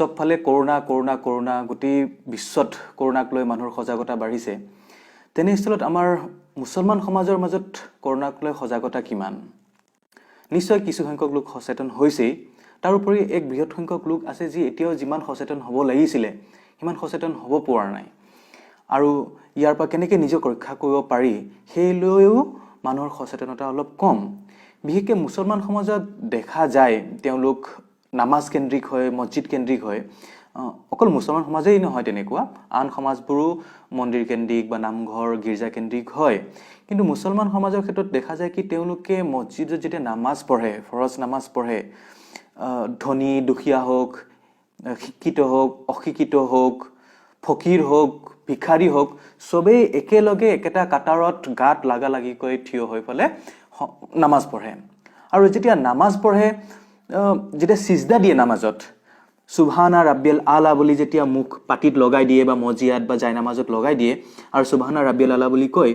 চবফালে corona corona corona, গোটেই বিশ্বত কৰোণাক লৈ মানুহৰ সজাগতা বাঢ়িছে। তেনেস্থলত আমাৰ মুছলমান সমাজৰ মাজত কৰোণাক লৈ সজাগতা কিমান? নিশ্চয় কিছুসংখ্যক লোক সচেতন হৈছেই। তাৰোপৰি এক বৃহৎ সংখ্যক লোক আছে যি এতিয়াও যিমান সচেতন হ'ব লাগিছিলে সিমান সচেতন হ'ব পৰা নাই আৰু ইয়াৰ পৰা কেনেকৈ নিজক ৰক্ষা কৰিব পাৰি সেই লৈও মানুহৰ সচেতনতা অলপ কম। বিশেষকৈ মুছলমান সমাজত দেখা যায় তেওঁলোক নামাজ কেন্দ্ৰিক হয়, মছজিদ কেন্দ্ৰিক হয়। অকল মুছলমান সমাজেই নহয়, তেনেকুৱা আন সমাজবোৰো মন্দিৰ কেন্দ্ৰিক বা নামঘৰ, গীৰ্জা কেন্দ্ৰিক হয়। কিন্তু মুছলমান সমাজৰ ক্ষেত্ৰত দেখা যায় কি তেওঁলোকে মছজিদত যেতিয়া নামাজ পঢ়ে, ফৰজ নামাজ পঢ়ে, ধনী দুখীয়া হওক, শিক্ষিত হওক, অশিক্ষিত হওক, ফকীৰ হওক, ভিখাৰী হওক, চবেই একেলগে একেটা কাটাৰত গাত লাগা লাগিকৈ থিয় হৈ পেলাই নামাজ পঢ়ে। আৰু যেতিয়া নামাজ পঢ়ে, যেতিয়া চিজদা দিয়ে নামাজত, সুবহানা ৰাব্বিয়াল আলা বুলি যেতিয়া মুখ পাটিত লগাই দিয়ে বা মজিয়াত বা জাই নামাজত লগাই দিয়ে আৰু সুবহানা ৰাব্বিয়াল আলা বুলি কয়,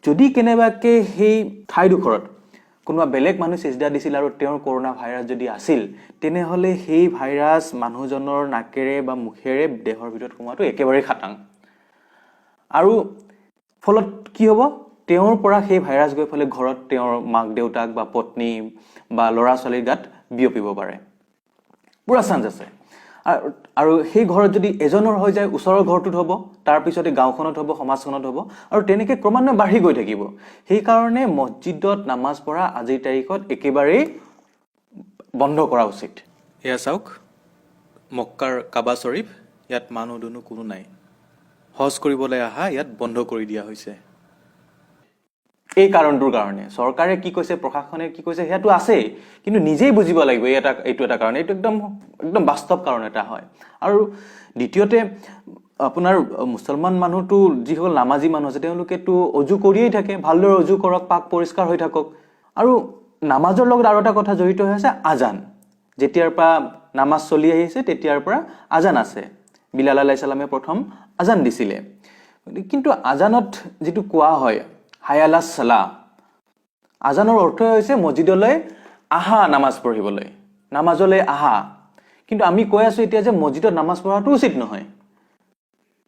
যদি কেনেবাকৈ সেই ঠাইডোখৰত কোনোবা বেলেগ মানুহ চিজদা দিছিল আৰু তেওঁৰ কৰোণা ভাইৰাছ যদি আছিল, তেনেহ'লে সেই ভাইৰাছ মানুহজনৰ নাকেৰে বা মুখেৰে দেহৰ ভিতৰত সোমোৱাটো একেবাৰেই খাটাং। আৰু ফলত কি হ'ব? তেওঁৰ পৰা সেই ভাইৰাছ গৈ পেলাই ঘৰত তেওঁৰ মাক দেউতাক বা পত্নী বা ল'ৰা ছোৱালীৰ গাত বিয়পিব পাৰে, পূৰা চান্স আছে। আৰু সেই ঘৰত যদি এজনৰ হৈ যায়, ওচৰৰ ঘৰটোত হ'ব, তাৰপিছতে গাঁওখনত হ'ব, সমাজখনত হ'ব আৰু তেনেকৈ ক্ৰমান্বয়ে বাঢ়ি গৈ থাকিব। সেইকাৰণে মছজিদত নামাজ পঢ়া আজিৰ তাৰিখত একেবাৰেই বন্ধ কৰা উচিত। এয়া চাওক, মক্কাৰ কাবা শ্বৰীফ, ইয়াত মানুহ দুনুহ কোনো নাই। হজ কৰিবলৈ অহা ইয়াত বন্ধ কৰি দিয়া হৈছে এই কাৰণটোৰ কাৰণে। চৰকাৰে কি কৈছে, প্ৰশাসনে কি কৈছে, সেয়াটো আছেই, কিন্তু নিজেই বুজিব লাগিব। এইটো এটা কাৰণ, এইটো একদম একদম বাস্তৱ কাৰণ এটা হয়। আৰু দ্বিতীয়তে আপোনাৰ মুছলমান মানুহটো, যিসকল নামাজী মানুহ আছে, তেওঁলোকেতো অজু কৰিয়েই থাকে। ভালদৰে অজু কৰক, পাক পৰিষ্কাৰ হৈ থাকক। আৰু নামাজৰ লগত আৰু এটা কথা জড়িত হৈ আছে, আজান। যেতিয়াৰ পৰা নামাজ চলি আহিছে তেতিয়াৰ পৰা আজান আছে। বিলাল আলাইহিছ ছালামে প্ৰথম আজান দিছিলে। কিন্তু আজানত যিটো কোৱা হয় হায়ালা চালা, আজানৰ অৰ্থ হৈছে মছজিদলৈ আহা, নামাজ পঢ়িবলৈ, নামাজলৈ আহা। কিন্তু আমি কৈ আছো এতিয়া যে মছজিদত নামাজ পঢ়াটো উচিত নহয়,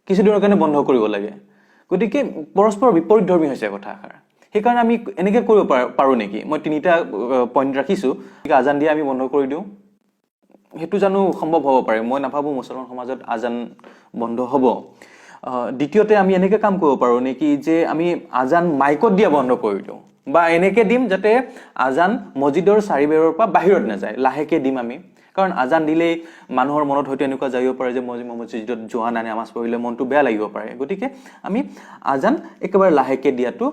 কিছুদিনৰ কাৰণে বন্ধ কৰিব লাগে। গতিকে পৰস্পৰ বিপৰীতধৰ্মী হৈছে কথাষাৰ। সেইকাৰণে আমি এনেকৈ কৰিব পাৰোঁ নেকি? মই তিনিটা পইণ্ট ৰাখিছোঁ। গতিকে আজান দিয়া আমি বন্ধ কৰি দিওঁ, সেইটো জানো সম্ভৱ হ'ব পাৰে? মই নাভাবোঁ মুছলমান সমাজত আজান বন্ধ হ'ব। দ্বিতীয়তে আমি এনেকৈ কাম কৰিব পাৰোঁ নেকি যে আমি আজান মাইকত দিয়া বন্ধ কৰি দিওঁ বা এনেকৈ দিম যাতে আজান মছজিদৰ চাৰিবেৰৰ পৰা বাহিৰত নাযায়, লাহেকৈ দিম আমি। কাৰণ আজান দিলেই মানুহৰ মনত হয়তো এনেকুৱা জাগিব পাৰে যে মই মছজিদত যোৱা নাই, নামাজ পঢ়িলে মনটো বেয়া লাগিব পাৰে। গতিকে আমি আজান একেবাৰে লাহেকৈ দিয়াটো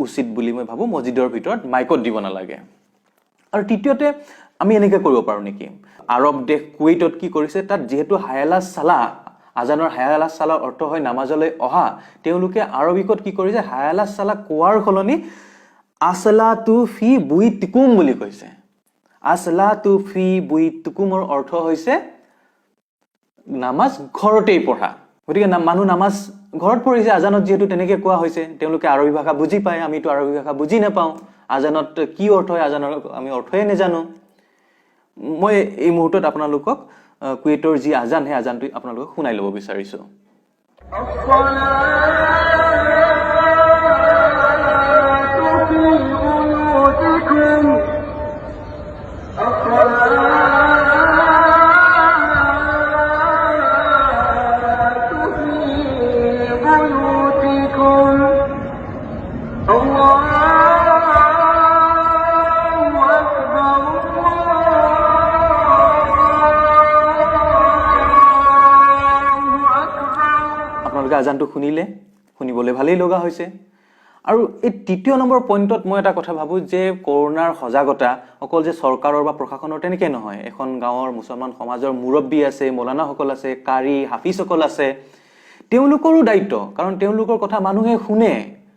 উচিত বুলি মই ভাবোঁ, মছজিদৰ ভিতৰত মাইকত দিব নালাগে। আৰু তৃতীয়তে আমি এনেকৈ কৰিব পাৰোঁ নেকি? আৰৱ দেশ কুৱেইটত কি কৰিছে, তাত যিহেতু হায়ালা চালা, আজানৰ হায়ালা চালাৰ অৰ্থ হয় নামাজলৈ অহা, তেওঁলোকে আৰবিকত কি কৰিছে, হায়ালা চালা কোৱাৰ সলনি আছলা তু ফি বুই টিকুম বুলি কৈছে। আছলা তু ফি বুই টুকুমৰ অৰ্থ হৈছে নামাজ ঘৰতেই পঢ়া। গতিকে মানুহ নামাজ ঘৰত পঢ়িছে, আজানত যিহেতু তেনেকে কোৱা হৈছে। তেওঁলোকে আৰবী ভাষা বুজি পায়, আমিতো আৰবী ভাষা বুজি নাপাওঁ। আজানত কি অৰ্থ হয়, আজানৰ আমি অৰ্থয়ে নাজানো। মই এই মুহূৰ্তত আপোনালোকক কুৱেইটৰ যি আজান, সেই আজানটো আপোনালোকক শুনাই ল'ব বিচাৰিছোঁ। الصلاة في بيوتكم، الصلاة في بيوتكم، الله أكبر، الله أكبر। আপোনালোকে আজানটো শুনিলে, শুনিবলৈ ভালেই লগা হৈছে। আৰু এই তৃতীয় নম্বৰ পইণ্টত মই এটা কথা ভাবোঁ যে কৰোণাৰ সজাগতা অকল যে চৰকাৰৰ বা প্ৰশাসনৰ তেনেকৈ নহয়, এখন গাঁৱৰ মুছলমান সমাজৰ মুৰব্বী আছে, মৌলানাসকল আছে, কাৰী হাফিজসকল আছে, তেওঁলোকৰো দায়িত্ব। কাৰণ তেওঁলোকৰ কথা মানুহে শুনে।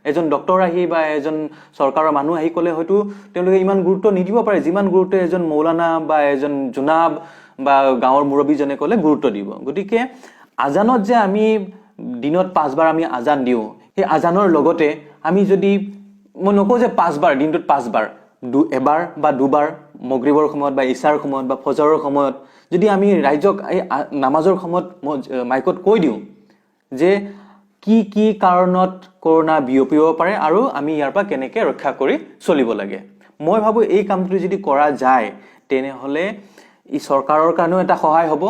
এজন ডক্তৰ আহি বা এজন চৰকাৰৰ মানুহ আহি ক'লে হয়তো তেওঁলোকে ইমান গুৰুত্ব নিদিব পাৰে যিমান গুৰুত্ব এজন মৌলানা বা এজন জোনাব বা গাঁৱৰ মুৰব্বীজনে ক'লে গুৰুত্ব দিব। গতিকে আজানত যে আমি দিনত পাঁচবাৰ আমি আজান দিওঁ, সেই আজানৰ লগতে আমি যদি, মই নকওঁ যে পাঁচবাৰ, দিনটোত পাঁচবাৰ, এবাৰ বা দুবাৰ মগৰিবৰ সময়ত বা ইছাৰ সময়ত বা ফজৰৰ সময়ত যদি আমি ৰাইজক এই নামাজৰ সময়ত মাইকত কৈ দিওঁ যে কি কি কাৰণত কৰোণা বিয়পিব পাৰে আৰু আমি ইয়াৰ পৰা কেনেকৈ ৰক্ষা কৰি চলিব লাগে। মই ভাবোঁ এই কামটো যদি কৰা যায় তেনেহ'লে ই চৰকাৰৰ কাৰণেও এটা সহায় হ'ব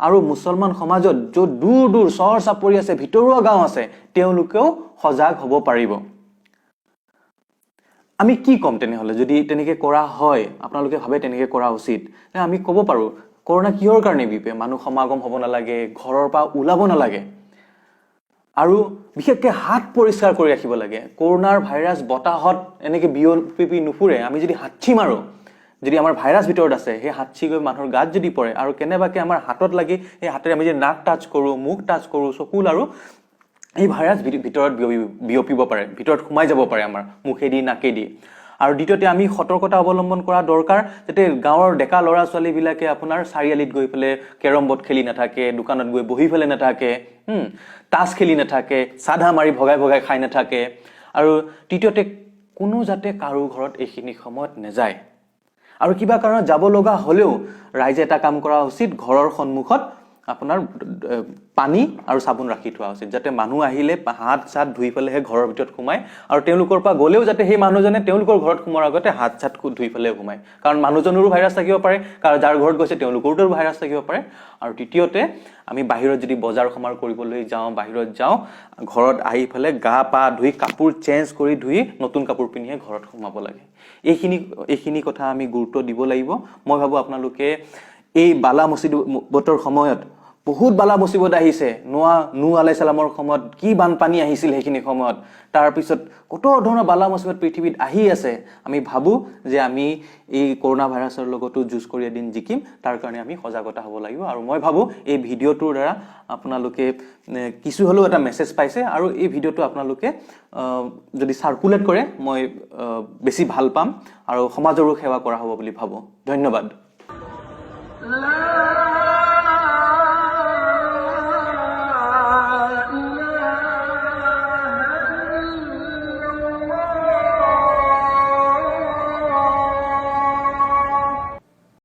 আৰু মুছলমান সমাজত য'ত দূৰ দূৰ চৰ চাপৰি আছে, ভিতৰুৱা গাঁও আছে, তেওঁলোকেও সজাগ হ'ব পাৰিব। আমি কি ক'ম তেনেহ'লে যদি তেনেকৈ কৰা হয়, আপোনালোকে ভাবে তেনেকৈ কৰা উচিত, আমি ক'ব পাৰোঁ কৰোণা কিহৰ কাৰণে বিয়পে, মানুহ সমাগম হ'ব নালাগে, ঘৰৰ পৰা ওলাব নালাগে আৰু বিশেষকৈ হাত পৰিষ্কাৰ কৰি ৰাখিব লাগে। কৰোণাৰ ভাইৰাছ বতাহত এনেকৈ বিয়পি নুফুৰে। আমি যদি হাঁচি মাৰোঁ, যদি আমাৰ ভাইৰাছ ভিতৰত আছে, সেই হাঁচি গৈ মানুহৰ গাত যদি পৰে আৰু কেনেবাকৈ আমাৰ হাতত লাগি সেই হাতেৰে আমি যদি নাক টাচ কৰোঁ, মুখ টাচ কৰোঁ, চকু লাৰোঁ, এই ভাইৰাছ ভিতৰত বিয়পিব পাৰে, ভিতৰত সোমাই যাব পাৰে আমাৰ মুখেদি নাকেদি। আৰু দ্বিতীয়তে আমি সতৰ্কতা অৱলম্বন কৰা দৰকাৰ, যাতে গাঁৱৰ ডেকা ল'ৰা ছোৱালীবিলাকে আপোনাৰ চাৰিআলিত গৈ পেলাই কেৰম বৰ্ড খেলি নাথাকে, দোকানত গৈ বহি পেলাই নাথাকে, তাচ খেলি নাথাকে, চাধা মাৰি ভগাই ভগাই খাই নাথাকে। আৰু তৃতীয়তে কোনো যাতে কাৰো ঘৰত এইখিনি সময়ত নাযায় আৰু কিবা কাৰণত যাব লগা হ'লেও ৰাইজে এটা কাম কৰা উচিত, ঘৰৰ সন্মুখত আপোনাৰ পানী আৰু চাবোন ৰাখি থোৱা উচিত, যাতে মানুহ আহিলে হাত চাত ধুই পেলাইহে ঘৰৰ ভিতৰত সোমায় আৰু তেওঁলোকৰ পৰা গ'লেও যাতে সেই মানুহজনে তেওঁলোকৰ ঘৰত সোমোৱাৰ আগতে হাত চাত ধুই পেলাই সোমায়, কাৰণ মানুহজনৰো ভাইৰাছ থাকিব পাৰে, কাৰণ যাৰ ঘৰত গৈছে তেওঁলোকৰো ভাইৰাছ থাকিব পাৰে। আৰু তৃতীয়তে আমি বাহিৰত যদি বজাৰ সমাৰ কৰিবলৈ যাওঁ, বাহিৰত যাওঁ, ঘৰত আহি পেলাই গা পা ধুই কাপোৰ চেঞ্জ কৰি ধুই নতুন কাপোৰ পিন্ধিহে ঘৰত সোমাব লাগে। এইখিনি কথা আমি গুৰুত্ব দিব লাগিব। মই ভাবোঁ আপোনালোকে এই বালা মুচিবতৰ সময়ত বহুত বালা মুচিবত আহিছে, নূহ আলাইহিছ ছালামৰ সময়ত কি বানপানী আহিছিল সেইখিনি সময়ত, তাৰপিছত কত ধৰণৰ বালা মুচিবত পৃথিৱীত আহি আছে। আমি ভাবোঁ যে আমি এই কৰোণা ভাইৰাছৰ লগতো যুঁজ কৰি এদিন জিকিম, তাৰ কাৰণে আমি সজাগতা হ'ব লাগিব। আৰু মই ভাবোঁ এই ভিডিঅ'টোৰ দ্বাৰা আপোনালোকে কিছু হ'লেও এটা মেছেজ পাইছে আৰু এই ভিডিঅ'টো আপোনালোকে যদি চাৰ্কুলেট কৰে মই বেছি ভাল পাম আৰু সমাজৰো সেৱা কৰা হ'ব বুলি ভাবোঁ। ধন্যবাদ।